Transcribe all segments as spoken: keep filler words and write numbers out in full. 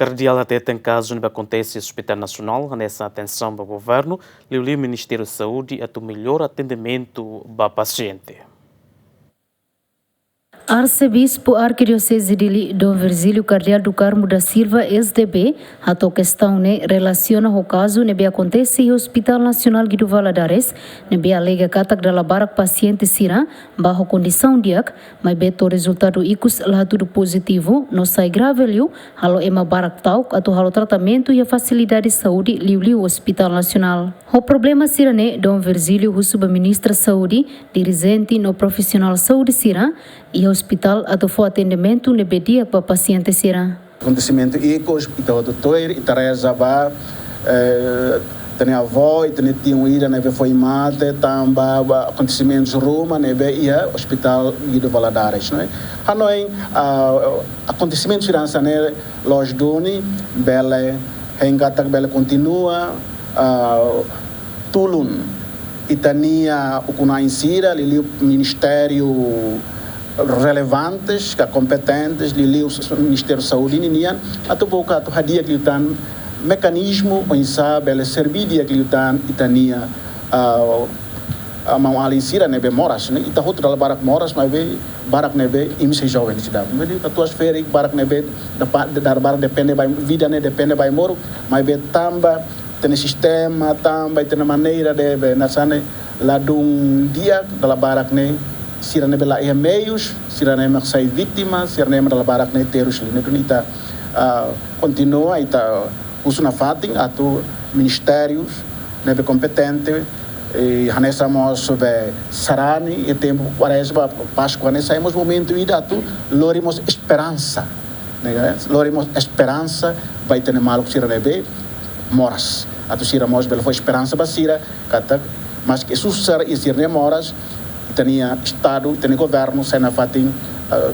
Kardeál hateten kazu ne'ebé akontese iha Hospital Nasionál hanesan atensaun ba governu, liuliu Ministériu Saúde atu mellora atendimentu ba pasiente. Arsebispu Arkidioseze Dili, Dom Virgílio Kardeál do Carmo da Silva, S D B, hato'o kestaun ne'e relasiona ho kazu ne'ebé akontese iha Hospital Nasionál Guido Valadares, ne'ebé alega katak dala barak pasiente sira bá ho kondisaun di'ak, maibé to'o rezultadu ikus la hatudu pozitivu no sai grave liu, halo ema barak ta'uk atu halo tratamentu iha fasilidade saúde, liuliu Hospital Nasionál. Ho problema sira-ne'e, Dom Virgílio husu ba Ministra Saúde, dirijente no profisionál saúde sira iha hospital atu fó atendimentu ne'ebé di'ak ba pasiente sira. Akontesimentu ikus, ita hotu tuir, ita reza ba, eh, ita-nia avó, ita-nia tiu ida ne'ebé foin mate tanba ba akontesimentus ruma ne'ebé iha Hospital Guido Valadares, ne'e. Hanoin, ah, akontesimentu sira hanesan ne'e loos duni, bele hein katak bele kontinua, ah, tulun ita-nia ukun-na'in sira, liuliu ministériu relevantes, ka kompetentes, liuliu Ministériu Saúde ninian, atu buka atu hadi'a liután mekanizmu oinsá bele serve di'ak liután ita-nia, ah, ah, maun-alin sira ne'ebé moras, ne'e. Ita hotu dala barak moras, maibé barak ne'ebé imi sei joven sira. Maibé ita tuas ferik barak ne'ebé dapa-, dala barak depende ba, vida ne'e depende ba ai-moruk, maibé tanba ita-nia sistema, tanba ita-nia maneira ne'ebé hanesan ne'e ladún di'ak, dala barak ne'e sira ne'ebé la iha meius, sira-ne'e mak sai vítima, sira-ne'e mak dala barak ne'e terus liu. Ne'e duni ita, ah, kontinua ita husu nafatin atu ministérius ne'ebé kompetente, eh, hanesan mós be sarani iha tempu Kuarezma, Páskua, hanesan mós momentu ida atu lori mós esperansa, ne'e, lori mós esperansa ba ita-nia maluk sira ne'ebé moras. Atu sira mós bele fó esperansa ba sira katak maske susar iha sira-nia moras, ita-nia Estadu, ita-nia governu sai nafatin, eh,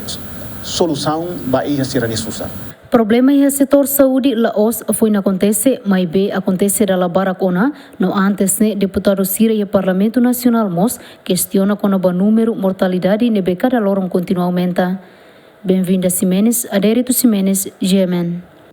solusaun ba iha sira-nia susar. Problema iha setór saúde la'ós foin akontese, maibé akontese dala barak ona, no antes ne'e deputadu sira iha Parlamentu Nasionál mós kestiona kona-ba númeru mortalidade ne'ebé kada loron kontinua aumenta. Benvinda Ximenes, Adérito Ximenes, G M N.